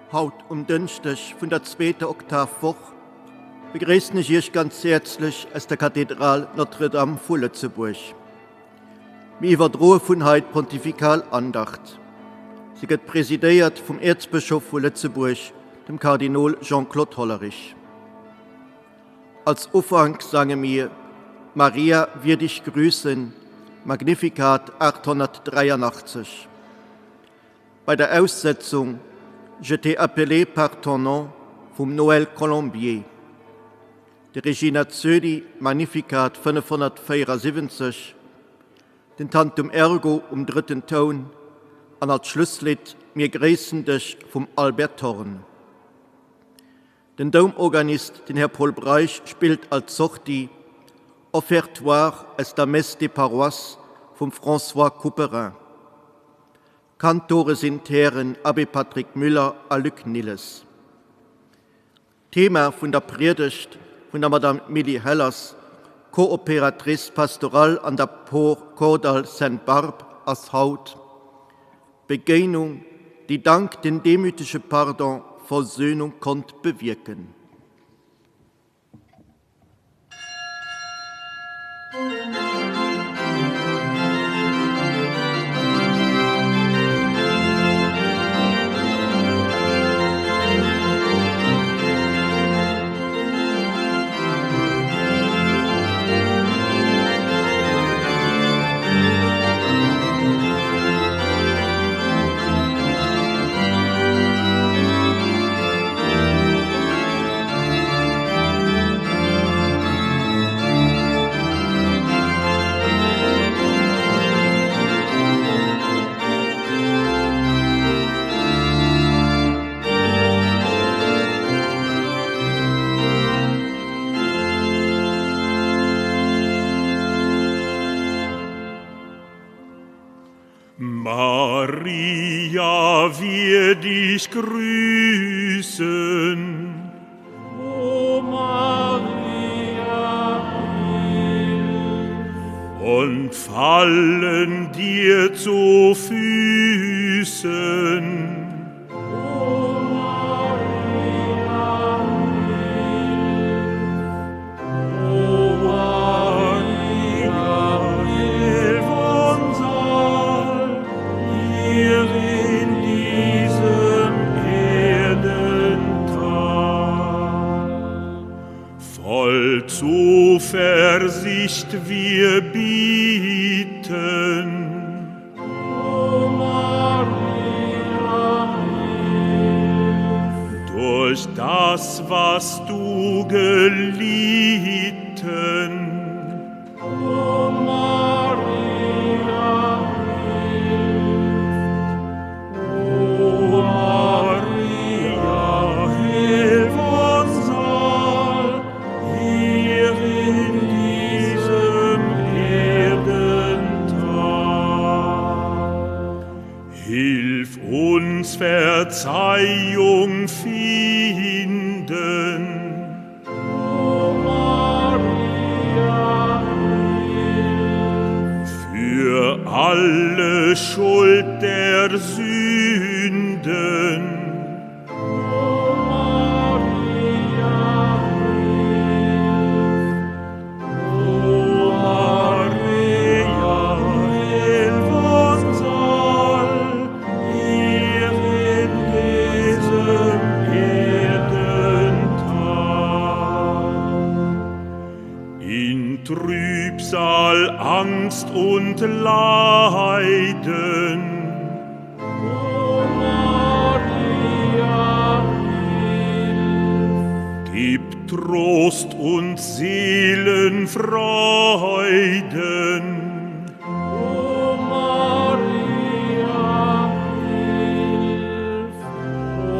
Haut um Dënschdeg vun der zweeter Oktavwoch begréissen ech Iech ganz häerzlech aus der Kathedral Notre-Dame vu Lëtzebuerg. Mir iwwerdroe vun hei d'Pontifikal Andacht. Se gëtt presidéiert vum Äerzbëschof vu Lëtzebuerg, dem Kardinol Jean-Claude Hollerich. Als Ufank sange mir Maria, wir dich grüßen, Magnificat 883. Bei der Aussetzung Je t'ai appelée par ton nom vum Noël Colombier. De Regina Coeli, Magnificat 574, den Tantum Ergo um drëtten Toun an als Schlusslidd Mir gréissen dech vum Albert Thorn. Den Doumorganist, den Här Paul Breisch, spillt als Sortie Offertoire aus der Messe des Paroisses vum François Couperin. Kantore sinn d'Hären Abbé Patrick Müller a Luc Nilles. D'Thema vun der Priedegt vun der Madame Milly Hellers, Coopératrice pastorale an der Por Kordall Sainte-Barbe, ass haut, Begéinung, déi dank den demütege Pardon Versöhnung konnt bewierken. Maria, wir dich grüßen. O Maria, hilf. Und fallen dir zu Füßen. O Maria, hilf. O Maria, hilf uns all hier in diesem Erdental. Voll Zuversicht wir bieten. O Maria, hilf. Durch das, was du gelitten. O Maria, hilf. O Maria, hilf uns all hier in diesem Erdental. Hilf uns Verzeihung finden. O Maria, hilf. Für alle Schuld der Sünden. O Maria, hilf. O Maria, hilf uns all hier in diesem Erdental. In Trübsal, Angst und Leiden. O Maria, hilf. Gib Trost und Seelenfreuden. O Maria, hilf. O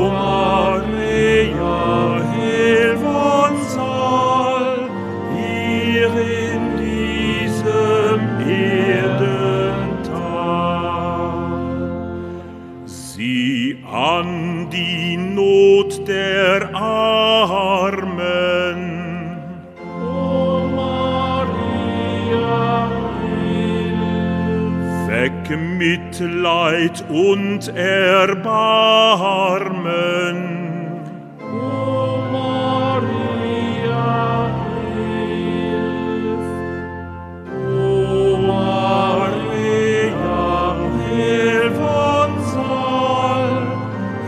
Maria, hilf uns all hier in diesem Erdental. Sieh an die Not der Armen. O Maria, hilf. Mitleid und Erbarmen. O Maria, hilf! O Maria, hilf uns all,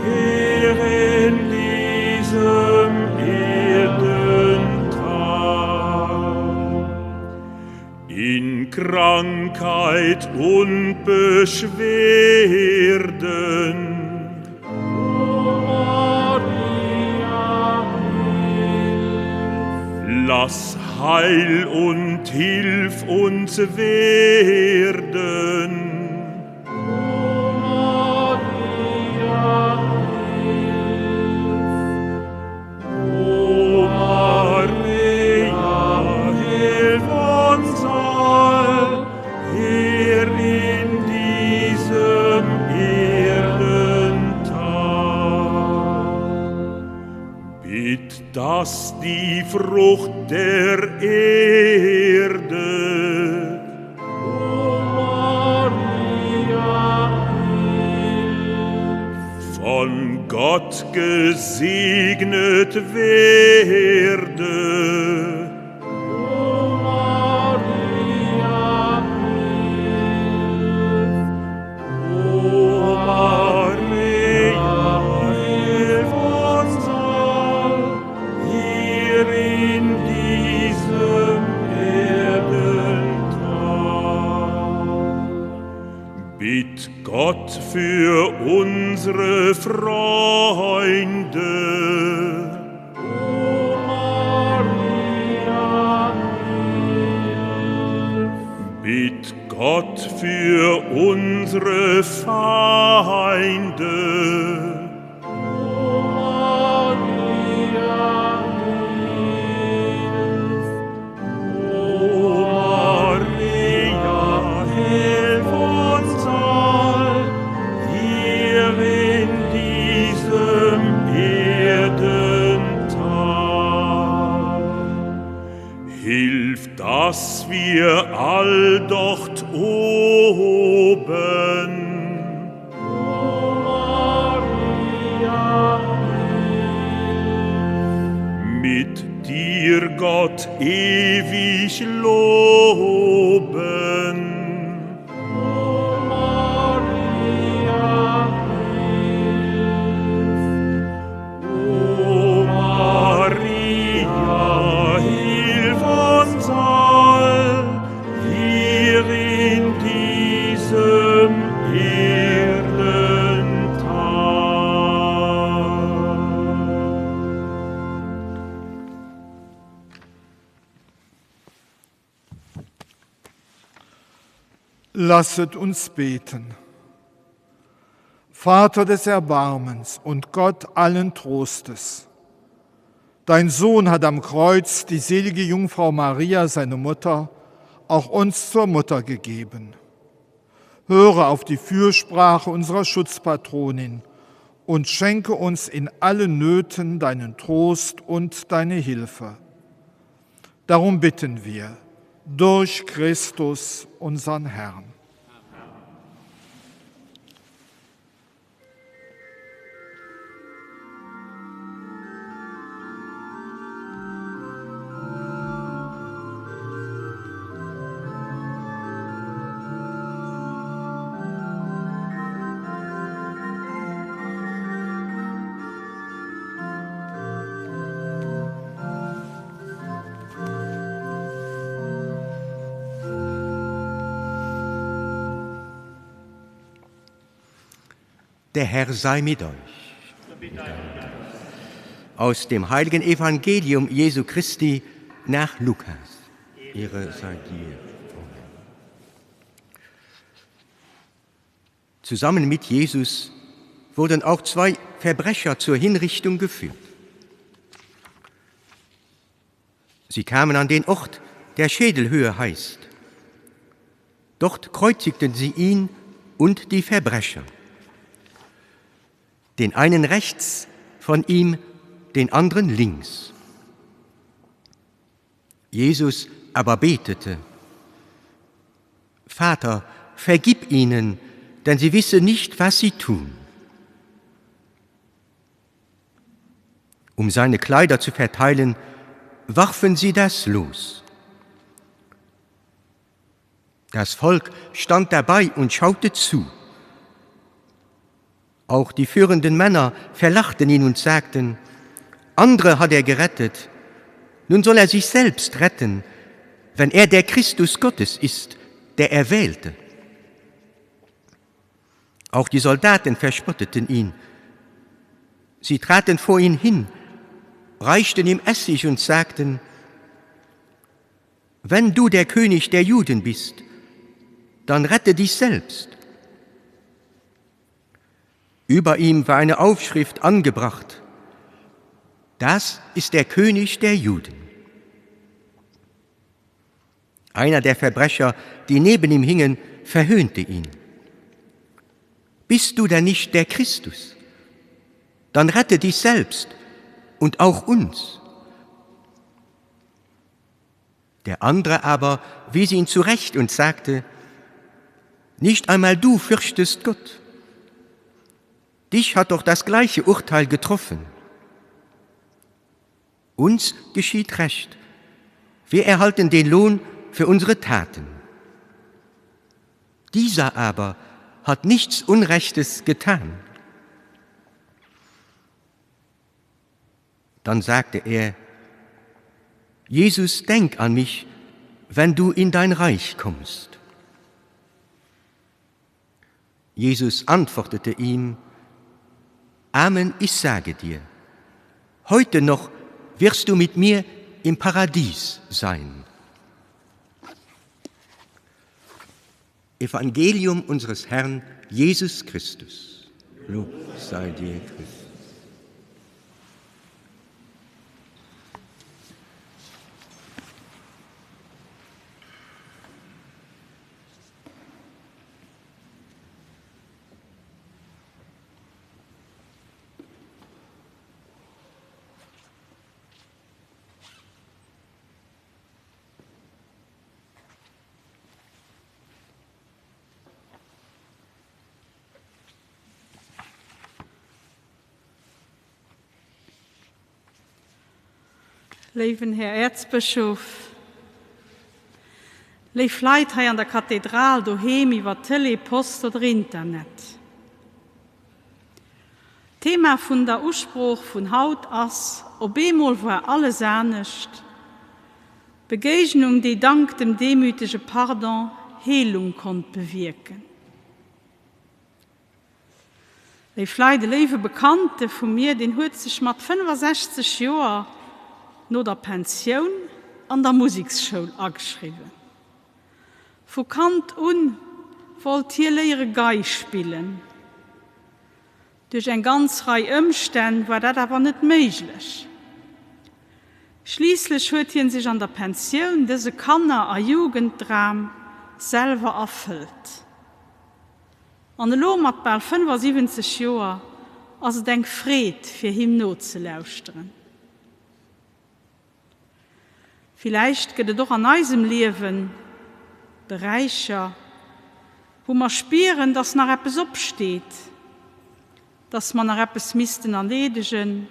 hier in diesem Erdental. In Krankheit und Beschwerden. O Maria, hilf! Lass Heil und Hilf uns werden. O Maria, hilf! O Maria, hilf uns all, hier in diesem Erdental. Bitt, dass die Frucht der Erde O Maria, hilf! Von Gott gesegnet werde. O Maria, hilf! O Maria, hilf uns all, hier in diesem Erdental. Bitt Gott für unsere Freunde. O Maria, hilf! Bitt Gott für unsere Feinde. O Maria, hilf! O Maria, hilf uns all, hier in diesem Erdental. Hilf, dass wir all dort oben O Maria, hilf! Mit dir, Gott, ewig loben. O Maria, hilf! O Maria, hilf uns all, hier in diesem Erdental. Lasset uns beten. Vater des Erbarmens und Gott allen Trostes, dein Sohn hat am Kreuz die selige Jungfrau Maria, seine Mutter, auch uns zur Mutter gegeben. Höre auf die Fürsprache unserer Schutzpatronin und schenke uns in allen Nöten deinen Trost und deine Hilfe. Darum bitten wir durch Christus, unseren Herrn. Der Herr sei mit euch. Aus dem heiligen Evangelium Jesu Christi nach Lukas. Ehre sei dir. Zusammen mit Jesus wurden auch zwei Verbrecher zur Hinrichtung geführt. Sie kamen an den Ort, der Schädelhöhe heißt. Dort kreuzigten sie ihn und die Verbrecher. Den einen rechts von ihm, den anderen links. Jesus aber betete: Vater, vergib ihnen, denn sie wissen nicht, was sie tun. Um seine Kleider zu verteilen, warfen sie das los. Das Volk stand dabei und schaute zu. Auch die führenden Männer verlachten ihn und sagten: Andere hat er gerettet, nun soll er sich selbst retten, wenn er der Christus Gottes ist, der Erwählte. Auch die Soldaten verspotteten ihn. Sie traten vor ihn hin, reichten ihm Essig und sagten: Wenn du der König der Juden bist, dann rette dich selbst. Über ihm war eine Aufschrift angebracht: Das ist der König der Juden. Einer der Verbrecher, die neben ihm hingen, verhöhnte ihn. Bist du denn nicht der Christus? Dann rette dich selbst und auch uns. Der andere aber wies ihn zurecht und sagte: Nicht einmal du fürchtest Gott. Dich hat doch das gleiche Urteil getroffen. Uns geschieht recht. Wir erhalten den Lohn für unsere Taten. Dieser aber hat nichts Unrechtes getan. Dann sagte er: Jesus, denk an mich, wenn du in dein Reich kommst. Jesus antwortete ihm: Amen, ich sage dir, heute noch wirst du mit mir im Paradies sein. Evangelium unseres Herrn Jesus Christus. Lob sei dir, Christus. Léiwen Här Äerzbëschof, léif Leit hei an der Kathedral, doheem, iwwer Tëlee, Post oder Internet. D'Thema vun der Usprooch vun haut ass Op eemol war alles anescht, Begéignung, déi dank dem demütege Pardon Heelung konnt bewierken. Léif Leit, e léiwe Bekannte vu mir, deen huet sech mat 65 Joer no der Pensioun an der Museksschoul ageschriwwen. Vu Kand un wollt hie léiere Gei spillen. Duerch eng ganz Rei Ëmstänn war dat awer net méiglech. Schliisslech huet hien sech an der Pensioun dëse Kanner a Jugenddram selwer erfëllt. An elo mat bal 75 Joer ass et eng Freed fir him nozelauschteren. Villäicht gëtt et och an eisem Liewen Beräicher, wou mer spieren, dass nach eppes opsteet, dass mer nach eppes missten erleedegen,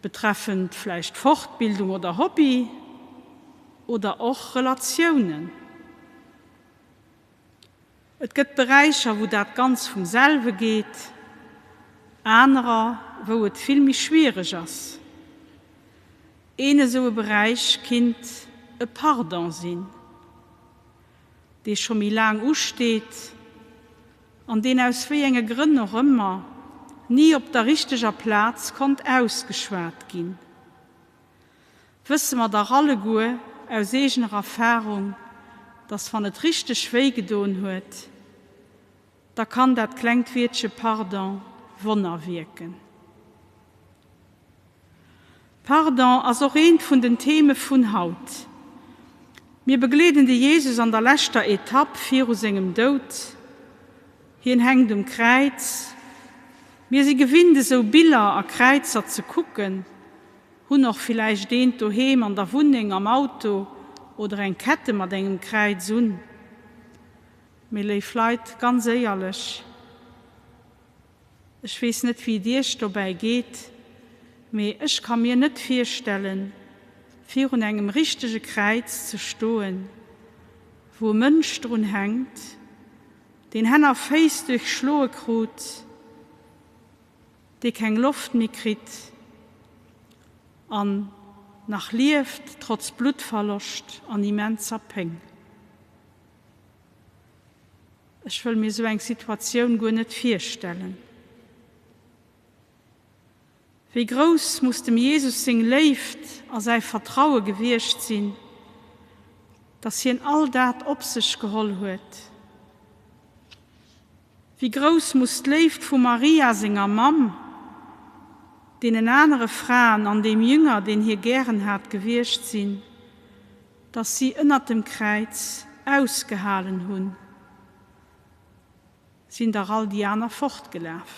betreffend vläicht Fortbildung oder Hobby oder och Relatiounen. Et gëtt Beräicher, wou dat ganz vum selwe geet, anerer, wou et vill méi schwiereg ass. Een esou e Beräich kinnt e Pardon sinn, dee scho méi laang usteet an deen aus wéi enge Grënn och ëmmer ni op der richteger Plaz konnt ausgeschwat ginn. Wësse mer dach alleguer aus eegener Erfahrung, dass wann et richteg wéi gedoen huet, da kann dat klengt Wiertche Pardon Wonner wierken. Pardon ass och eent vun den Theme vun haut. Mir begleeden de Jesus an der leschter Etapp viru sengem Doud. Hien hänkt um Kräiz. Mir si gewinnt esou Biller a Kräizer ze kucken. Hunn och villäicht eent doheem an der Wunneng, am Auto oder eng Kette mat engem Kräiz un. Mee léif Leit, ganz éierlech, ech weess net wéi et iech dobäi geet, mee ech ka mir net virstellen, virun engem richtege Kräiz ze stoen, wou e Mënsch drun hänkt, deen Hänn a Féiss duerchschloe krut, dee keng Loft méi kritt an nach lieft trotz Bluttverloscht an immenser Péng. Ech wëll mir sou eng Situatioun guer net virstellen. Wéi grouss muss dem Jesus seng Léift a säi Vertraue gewiescht sinn, dass hien all dat op sech geholl huet. Wéi grouss muss d'Léift vu Maria, senger Mamm, deenen anere Fraen an deem Jünger, deen hie gären hat, gewiescht sinn, dass si ënnert dem Kräiz ausgehalen hunn, sinn dach all déi aner fortgelaf.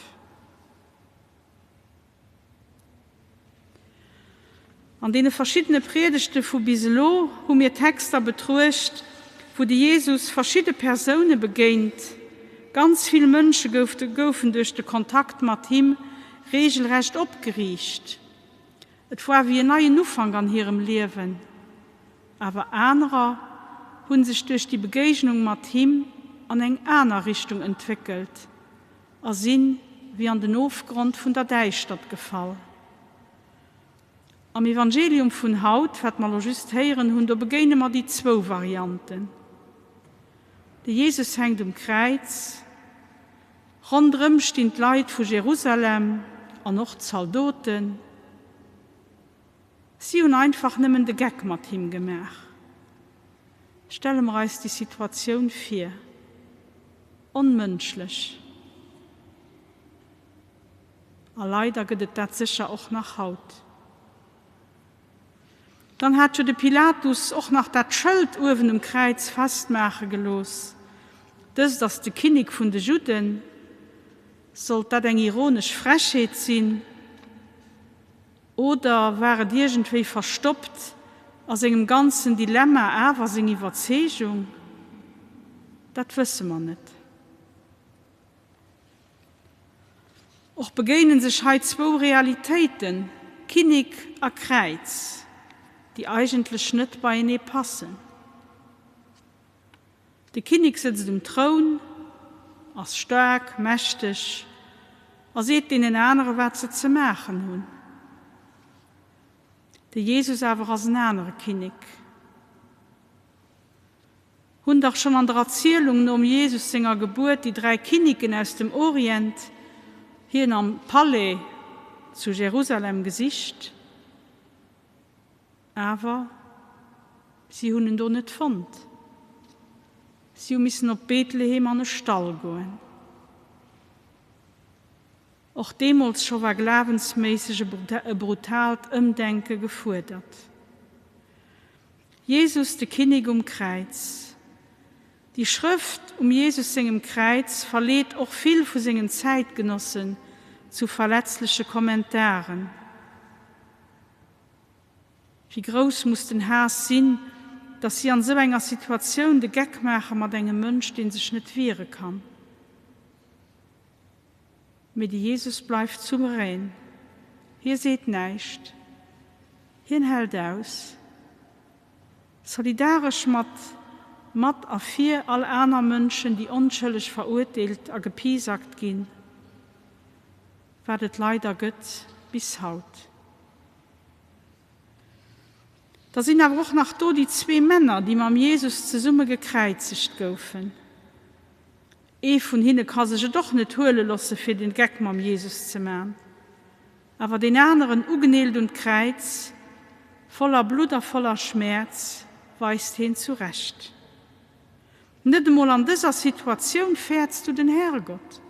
An deene verschiddene Priedegte vu bis elo hu mir Texter betruecht, wou de Jesus verschidde Persoune begéint. Ganz vill Mënsche goufen duerch de Kontakt mat him reegelrecht opgeriicht. Et war wéi en neien Ufank an hirem Liewen. Awer anerer hu sech duerch déi Begéignung mat him an eng aner Richtung entwéckelt a sinn wéi an den Ofgrond vun der Däischtert gefall. Am Evangelium vun haut, wat mer lo just héieren hunn, do begéine mer déi zwou Varianten. De Jesus hänkt um Kräiz, ronderëm stinn d'Leit vu Jerusalem an och d'Zaldoten. Si hunn einfach nëmmen de Geck mat him gemaach. Stelle mer eis déi Situatioun vir. Onmënschlech. A leider gëtt et dat sécher och nach haut. Dann hat jo de Pilatus och nach dat Schëld uewen um Kräiz festmaache gelooss, Dëst ass de Kinnek vun de Judden. Sollt dat eng ironesch Frechheet sinn? Oder war et iergendwéi verstoppt a sengem ganzen Dilemma awer seng Iwwerzeegung? Dat wësse mer net. Och begéine sech hei zwou Realitéiten, Kinnek a Kräiz, déi eigentlech net beienee passen. De Kinnek sëtzt um Troun, ass staark, mächteg a seet deenen anere wat se ze maachen hunn. De Jesus awer ass en anere Kinnek. Hunn dach schonn an der Erzielung nom Jesus senger Gebuert déi 3 Kinneken aus dem Orient hien am Palais zu Jerusalem gesicht. Awer si hunn en do net fonnt. Si hu missen op Bethlehem an e Stall goen. Och deemools scho war glawensméisseg e brutaalt Ëmdenke gefuerdert. Jesus, de Kinnek um Kräiz. Déi Schrëft um Jesus sengem Kräiz verleet och vill vu sengen Zäitgenossen zu verletzleche Kommentaren. Wéi grouss muss den Haass sinn, datt si an esou enger Situatioun de Geck maache mat engem Mënsch, dee sech net wiere kann. Mee de Jesus bleift souverän. Hie seet näischt. Hien hält aus. Solidaresch mat mat a fir all aner Mënschen, déi onschëlleg verurteelt a gepiesackt ginn, wat et leider gëtt bis haut. Da sinn awer och nach do déi zwee Männer, déi mam Jesus zesumme gekräizegt goufen. Ee vun hinne ka sech et och net huele losse fir den Geck mam Jesus ze man. Awer deen aneren, ugeneelt un d'Kräiz, voller Blutt a voller Schmäerz, weist heen zurecht. Net emol an dëser Situatioun fäerts du den Herrgott.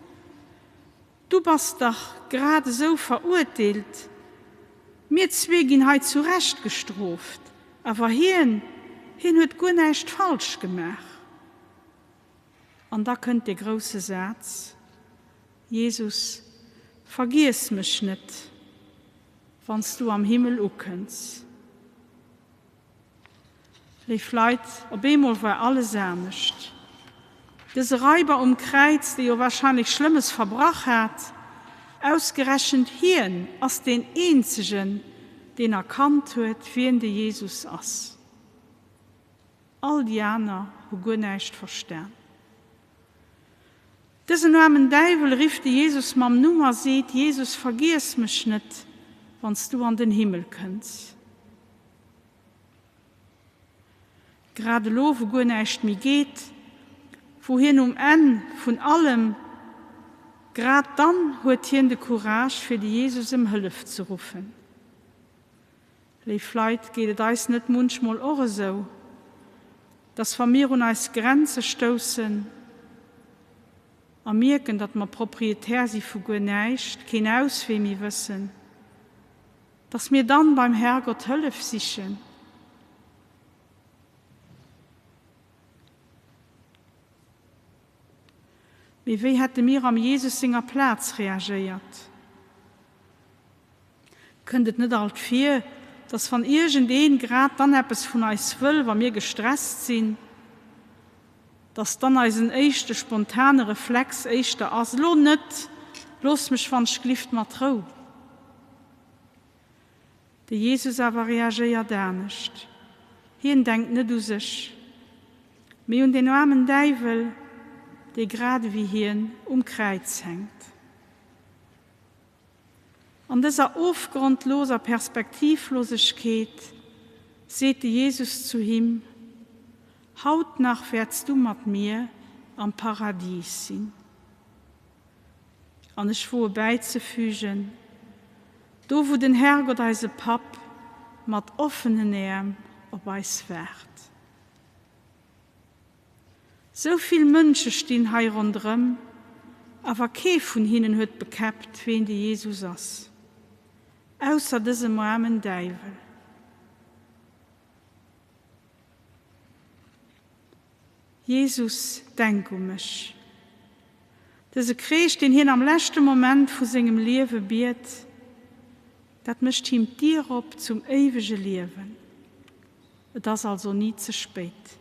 Du bass dach grad esou verurteelt. Mir zwee ginn hei zu Recht gestrooft, awer hien, hien huet guer näischt falsch gemaach. An da kënnt dee grousse Saz, Jesus, vergiess mech net, wann s du am Himmel ukënns. Léif Leit, op eemol war alles anescht. Dëse Raiber um Kräiz, dee jo warscheinlech Schlëmmes verbrach hat, ausgerechent hien ass deen eenzegen, deen erkannt huet, wien de Jesus ass. All déi aner hu guer näischt verstan. Dësen aarmen Däiwel rifft de Jesus mam Numm a seet, Jesus, vergiess mech net, wann s du an den Himmel kënns. Grad elo, wou guer näischt méi geet, wou hien um Enn vun allem, grad dann huet hien de Courage, fir de Jesus ëm Hëllef ze ruffen. Léif Leit, geet et eis net munchmol och esou, dass wa mir un eis Grenze stoussen a mierken, datt mer Proprietär si vu guer näischt, keen Auswee méi wëssen, dass mir dann beim Herrgott Hëllef sichen? Mee wéi hätte mir am Jesus senger Plaz reagéiert? Kënnt et net alt vir, dass wann iergendeen grad dann eppes vun eis wëll, wa mir gestresst sinn, dass dann eisen éischte spontane Reflex éischter ass, Elo net, looss mech wannschglift mat Rou? De Jesus awer reagéiert anescht. Hien denkt net u sech, mee un den aarmen Däiwel, dee grad ewéi hien um Kräiz hänkt. An dëser ofgrondloser Perspektivlosegkeet seet de Jesus zu him, Haut nach wäerts du mat mir am Paradis sinn. An ech woe bäizefügen, Do wou den Herrgott eise Papp mat offenen Äerm op eis waart. Sou vill Mënsche stinn hei ronderëm, awer kee vun hinnen huet bekäppt, ween de Jesus ass, ausser dësem aarmen Däiwel. Jesus, denk u mech! Dëse Kreesch, deen hien am leschte Moment vu sengem Liewe biet, dat mécht him d'Dier op zum éiwege Liewen. Et ass also ni ze spéit.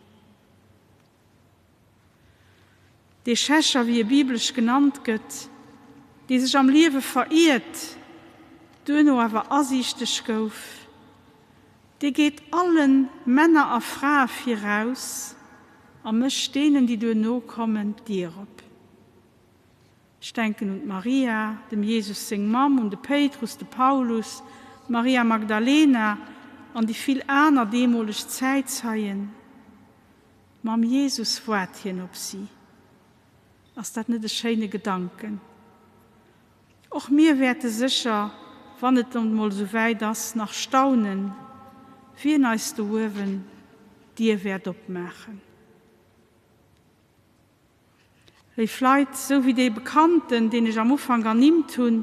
Dee Schächer, wéi e biblesch genannt gëtt, dee sech am Liewe veriert, duerno awer asiichteg gouf, dee geet alle Männer a Frae viraus a mécht deenen, déi duerno kommen, d'Dier op. Ech denken un d'Maria, dem Jesus seng Mamm, un de Péitrus, de Paulus, d'Maria Magdalena an déi vill aner deemoleg Zäitzeien. Mam Jesus waart hien op si. Ass dat net e schéine Gedanken? Och mir wäerte sécher, wann et emol esou wäit ass, nach staunen, wien eis do uewen d'Dier wäert opmaachen. Léif Leit, sou wéi dee Bekannten, deen ech am Ufank ernimmt hunn,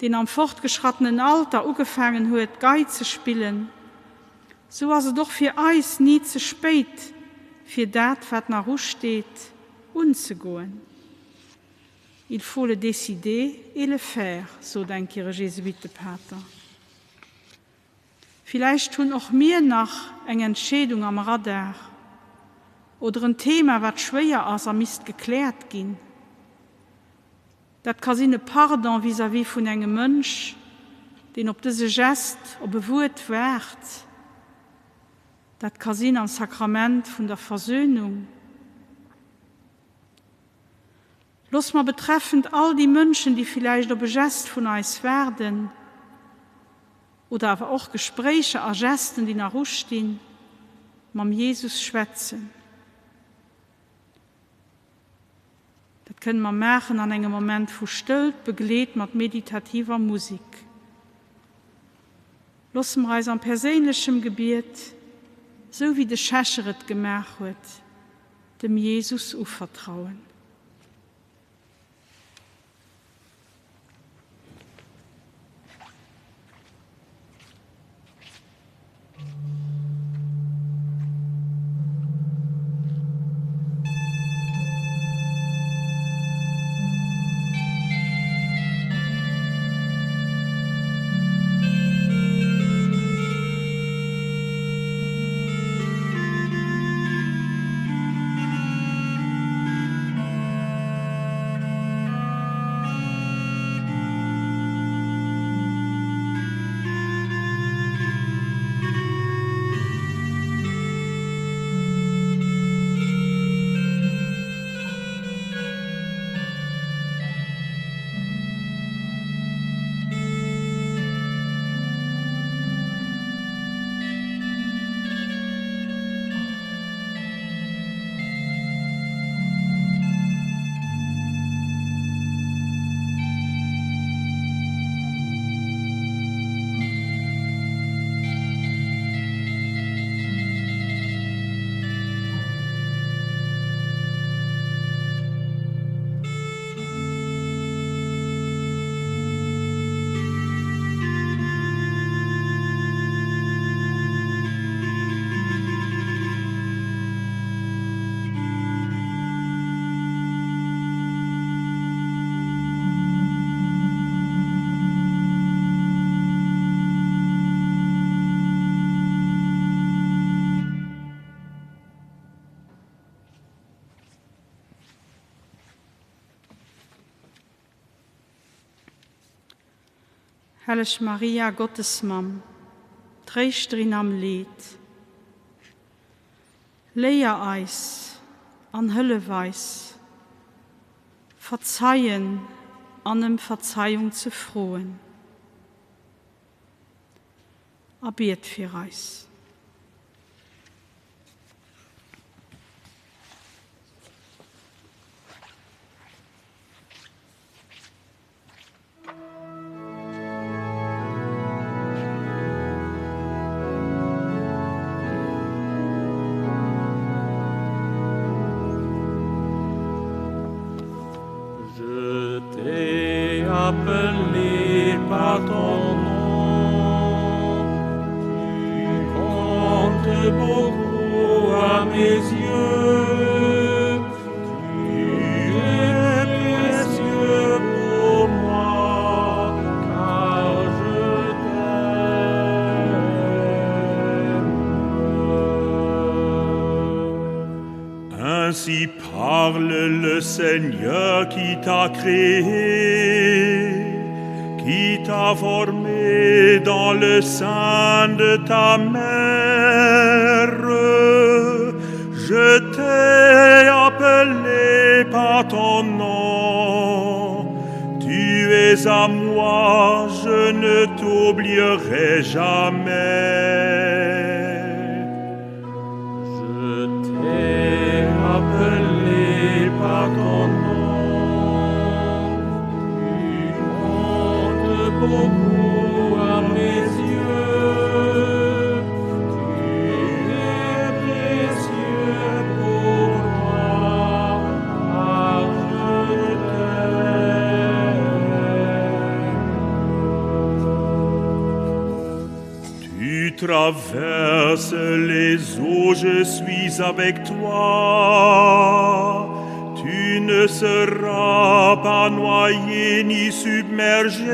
deen am fortgeschrattenen Alter ugefaangen huet, Gei ze spillen, sou ass et och fir eis ni ze spéit, fir dat, wat nach usteet, unzegoen. Il faut le décider et le faire, sot eng Kéier e Jesuitepater. Villäicht hunn och mir nach eng Entscheedung am Radar oder en Thema, wat schwéier ass a misst gekläert ginn. Dat ka sinn e Pardon vis-à-vis vun engem Mënsch, deen op dëse Gest, op e Wuert waart. Dat ka sinn am Sakrament vun der Versöhnung. Looss mer betreffend all déi Mënschen, déi villäicht op e Gest vun eis waarden, oder awer och Gespréicher a Gesten, déi nach ustinn, mam Jesus schwätzen. Dat kënne mer maachen an engem Moment vu Stëllt, begleet mat meditativer Musik. Loosse mer eis am perséinlechem Gebiet, sou wéi de Schächer et gemaach huet, dem Jesus uvertrauen. Helleg Maria, Gottesmamm, Tréischterin am Leed, léier eis an hëllef eis, verzeien an ëm Verzeiung ze froen. A biet fir eis. Je t'ai appelé par ton nom, tu comptes beaucoup à mes yeux. Tu es précieux pour moi, car je t'aime. Ainsi parle le Seigneur qui t'a créé, qui t'a formé dans le sein de ta mère. Je t'ai appelé par ton nom. Tu es à moi, je ne t'oublierai jamais. Je t'ai appelé par ton nom, tu comptes beaucoup à mes yeux, tu es précieux pour moi, car je t'aime. Tu traverses les eaux, je suis avec toi. Tu ne seras pas noyé ni submergé.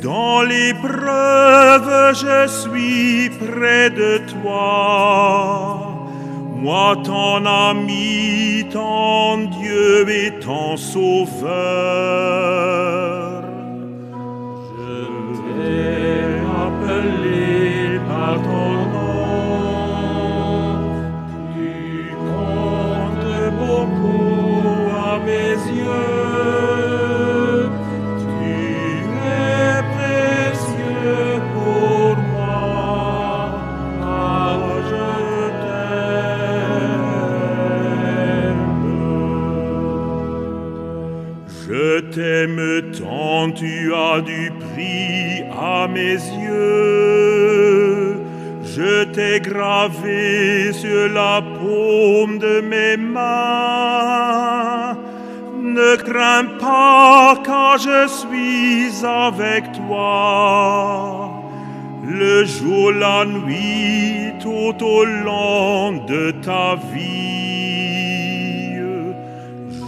Dans l'épreuve, je suis près de toi. Moi, ton ami, ton Dieu et ton sauveur. Je t'ai appelé par ton nom, tu comptes beaucoup à mes yeux, tu es précieux pour moi, car je t'aime. Je t'aime tant, tu as du prix à mes yeux. Je t'ai gravé sur la paume de mes mains. Ne crains pas car je suis avec toi. Le jour, la nuit, tout au long de ta vie.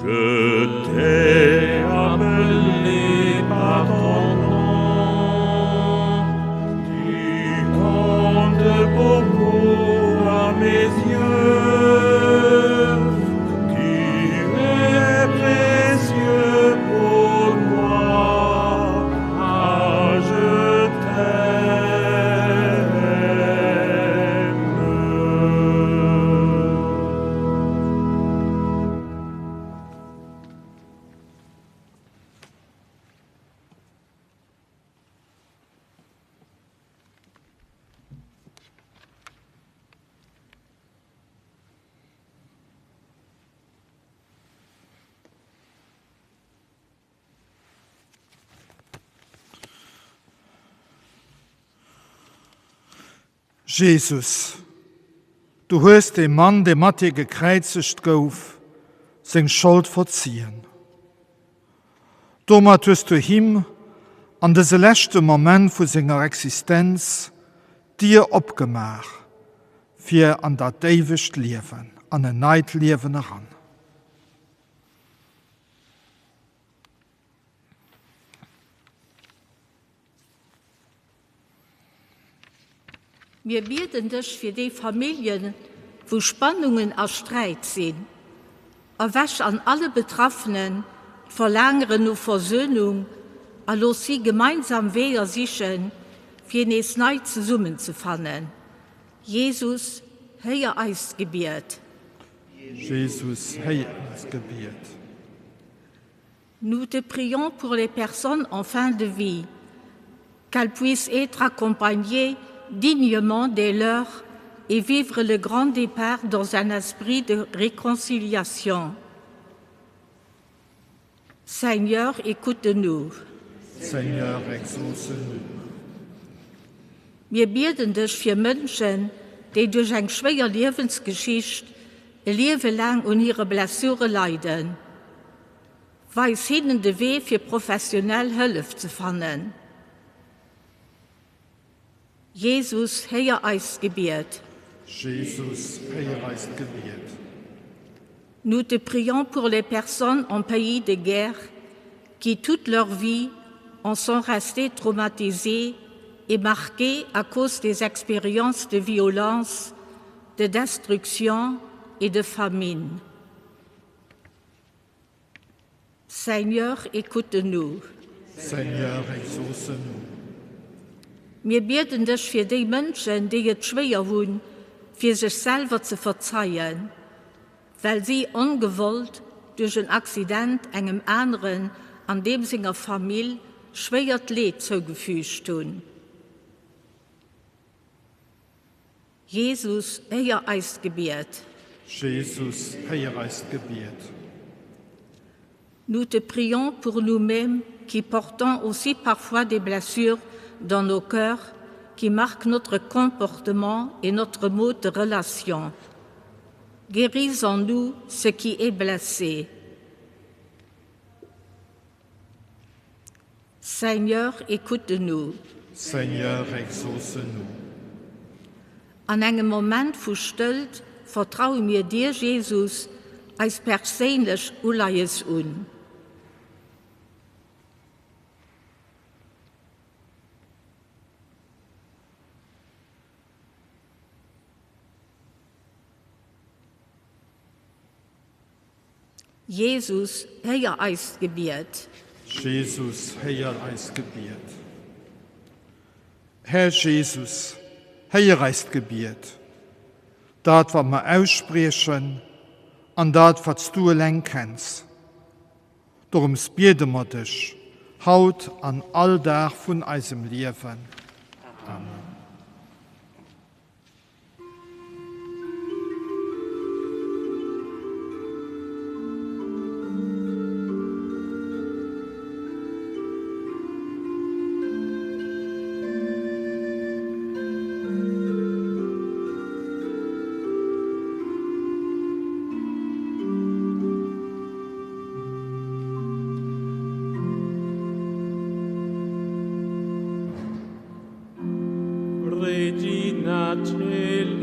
Je t'ai appelé par ton nom, tu comptes beaucoup à mes yeux, tu es précieux pour moi, car je t'aime. Jesus, du hues dem Mann, dee mat dir gekräizegt gouf, seng Schold verzien. Domat hues du him an dëse leschte Moment vu senger Existenz d'Dier opgemaach fir an dat éiwegt Liewen, an en neit Liewen eran. Mir bieden dech fir déi Familljen, wou Spannungen a Sträit sinn. Erwäch an alle Betraffenen d'Verlaangeren no Versöhnung. A looss si gemeinsam Weeër sichen, fir nees nei zesummenzefannen. Jesus, héier eist Gebiet. Jesus, héier eist Gebiet. Nous te prions pour les personnes en fin de vie, qu'elles puissent être accompagnées dignement des leurs et vivre le grand départ dans un esprit de réconciliation. Seigneur, écoute-nous. Seigneur, exauce-nous. Mir bieden dech fir Mënschen, déi duerch eng schwéier Liewensgeschicht e Liewe laang un hire Blessure leiden. Weis hinnen de Wee fir professionell Hëllef ze fannen. Jesus, héier eist Gebiet. Jesus, héier eist Gebiet. Nous te prions pour les personnes en pays de guerre qui toute leur vie en sont restées traumatisées et marquées à cause des expériences de violence, de destruction et de famine. Seigneur, écoute-nous. Seigneur, exauce-nous. Mir bieden dech fir déi Mënschen, déi et schwéier hunn, fir sech selwer ze verzeien, well si ongewollt duerch en Accident engem aneren an deem senger Famill schwéiert Leed zougefügt hunn. Jesus, héier eist Gebiet. Jesus, héier eist Gebiet. Nous te prions pour nous-mêmes qui portons aussi parfois des blessures dans nos cœurs qui marquent notre comportement et notre mode de relation. Guéris en nous ce qui est blessé. Seigneur, écoute-nous. Seigneur, exauce-nous. An engem Moment vu Stëllt vertraue mir dir, Jesus, eis perséinlech Uleies un. Jesus, héier eist Gebiet. Jesus, héier eist Gebiet. Här Jesus, héier eist Gebiet, dat wat mer ausspriechen an dat wat s du eleng kenns. Dorëms biede mer dech, haut an all Dag vun eisem Liewen. Amen. Regina Caeli.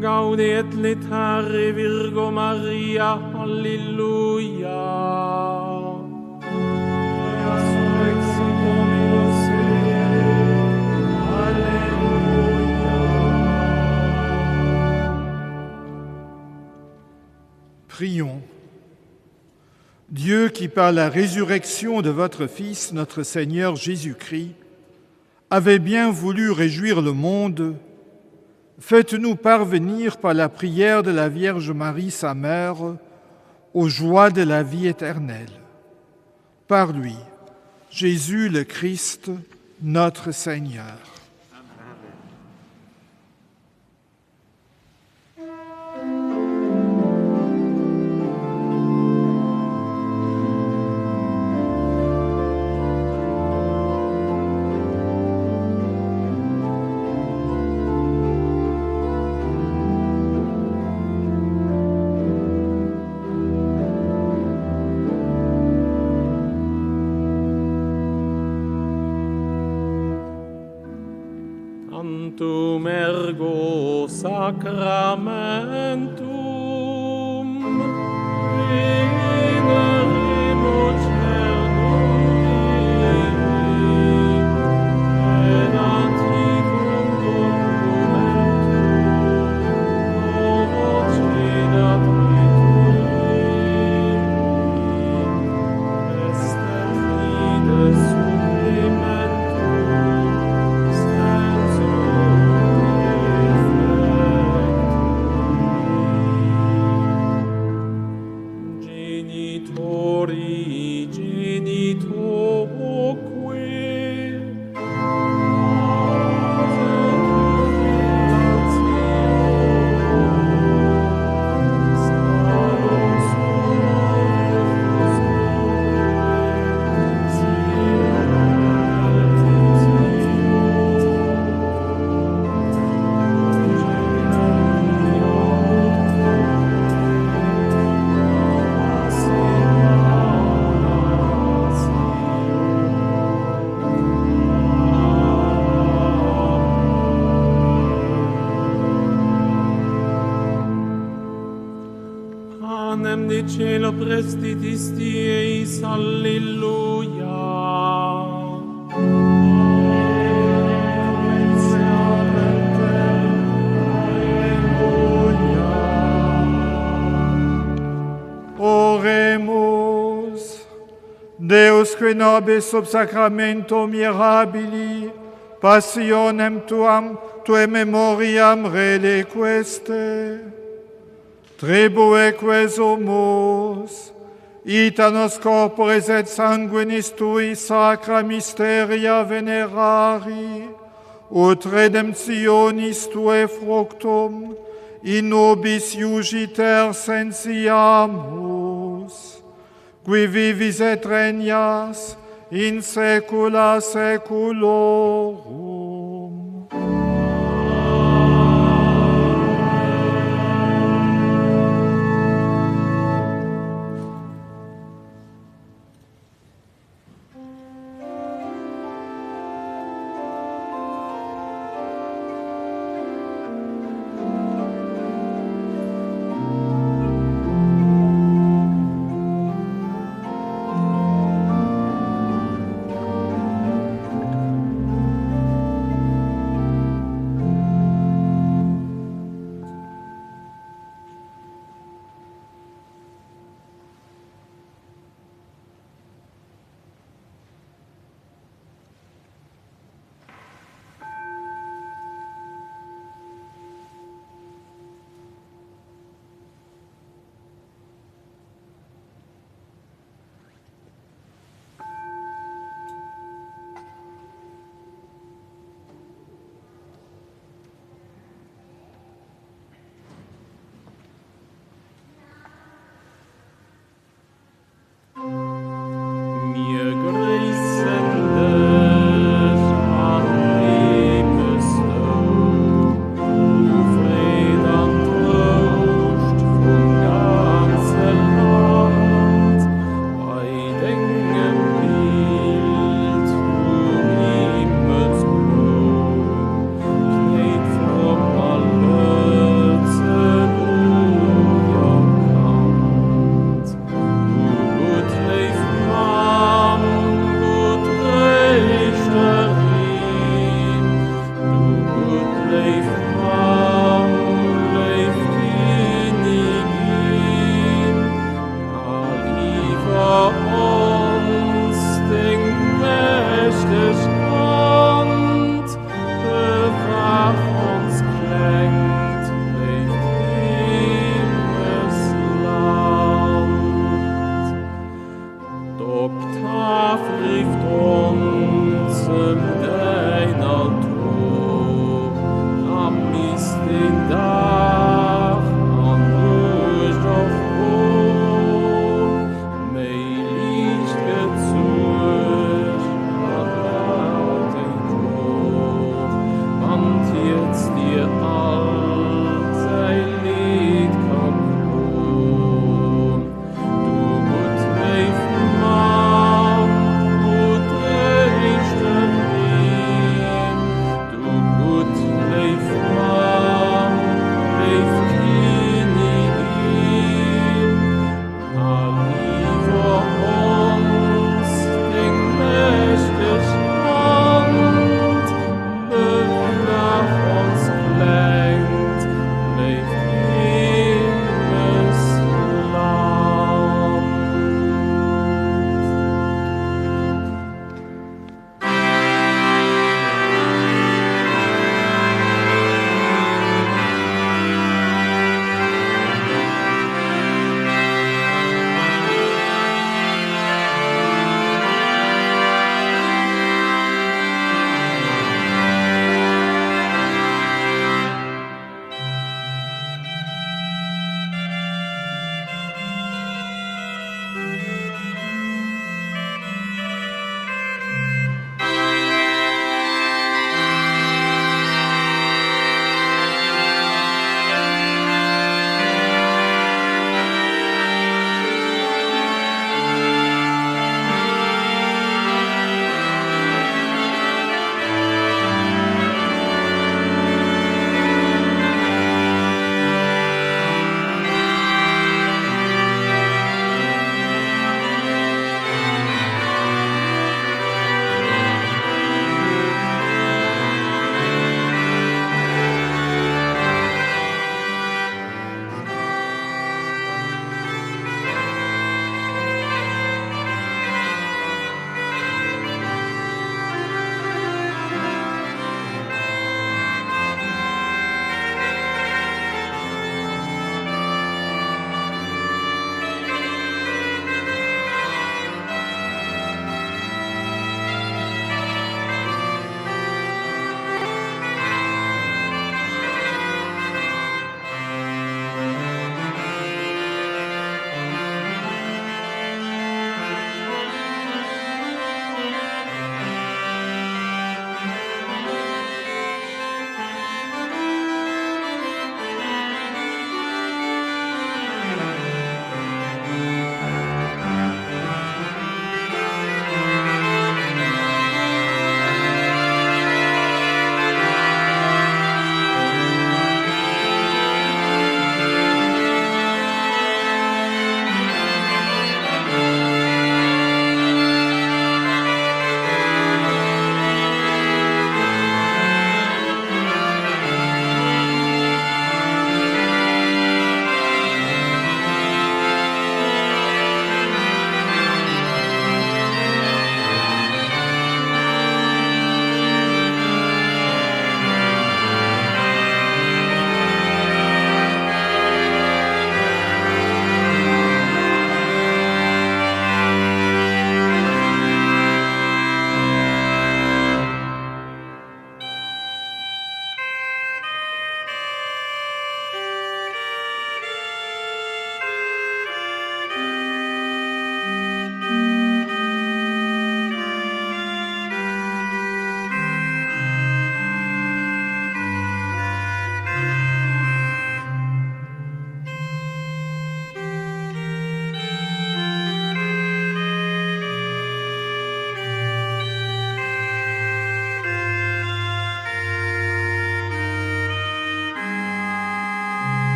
Gaude et letare Virgo Maria, Alleluia. Prions. Dieu qui, par la résurrection de votre Fils, notre Seigneur Jésus-Christ, avait bien voulu réjouir le monde, faites-nous parvenir par la prière de la Vierge Marie, sa mère, aux joies de la vie éternelle. Par lui, Jésus le Christ, notre Seigneur. Tantum ergo sacramentum veneremur cernum in antiquum documentum novo cedat ritu est et fides supplementum sensu defecti. Genitori genitoque Panem de cielo prestitisti eis, alleluia. Oremus. Deus qui nobis sub sacramento mirabili passionem tuam tuae memoriam reliqueste, tribueque sumus, ita nos corporis et sanguinis tui sacra mysteria venerari, ut redemptionis tuae fructum in nobis iugiter sensiamus, qui vivis et regnas in saecula saeculorum.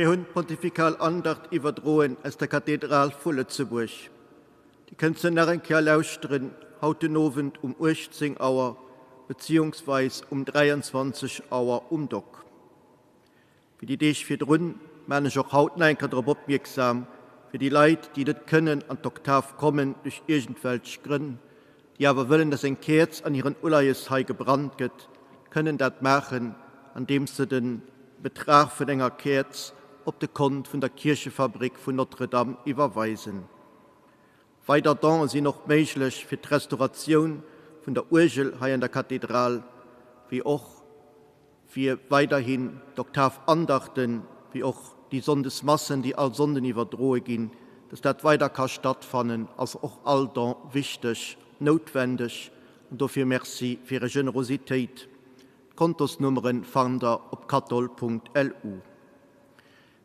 Mir hunn d'Pontifikal Andacht iwwerdroen aus der Kathedral vu Lëtzebuerg. Dir kënnt se nach eng Kéier lauschteren haut den Owend um 18 Auer beziehungsweis um 23 Auer um Dock. Wéi déi Deeg virdrun maan ech och haut nach eng Kéier drop opmierksam, fir déi Leit, déi net kënnen an d'Oktav kommen duerch iergendwelch Grënn, déi awer wëllen, dass eng Käerz an hiren Uleies hei gebrannt gëtt, kënnen dat maachen, andeems se de Betrag vun enger Käerz op de Kont vun der Kierchefabrik vun Notre-Dame iwwerweisen. Weider Don'e sinn och méiglech fir d'Restauratioun vun der Uergel hei an der Kathedral, wéi och fir weiderhin d'Oktavandachten, wéi och déi Sonndesmassen, déi all Sonnden iwwerdroe ginn, dass dat weider ka stattfannen, ass och all Don wichteg, noutwendeg. An dofir Merci fir Är Generositéit. D'Kontosnummeren fannt der op kathol.lu.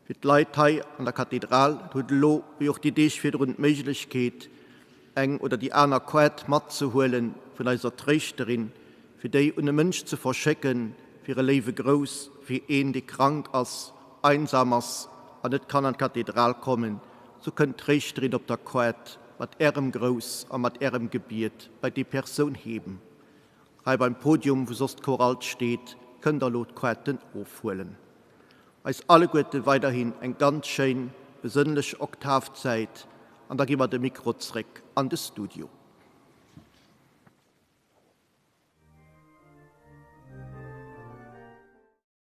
Fir d'Leit hei an der Kathedral hutt elo, wéi och déi Deeg virdrun, d'Méiglechkeet, eng oder déi aner Quête matzehuelen vun eiser Tréischterin, fir déi un e Mënsch ze verschécken, fir e léiwe Grouss, fir een, dee krank ass, einsam ass an net kann an d'Kathedral kommen. Sou kënnt d'Tréischterin op der Quête mat Ärem Grouss a mat Ärem Gebiet bei déi Persoun heem. Hei beim Podium, wou soss d'Chorale steet, kënnt der elo d'Quêten ofhuelen. Eis alleguerte weiderhin eng ganz schéin, besënnlech Oktavzäit an da gi mer de Mikro zréck an de Studio.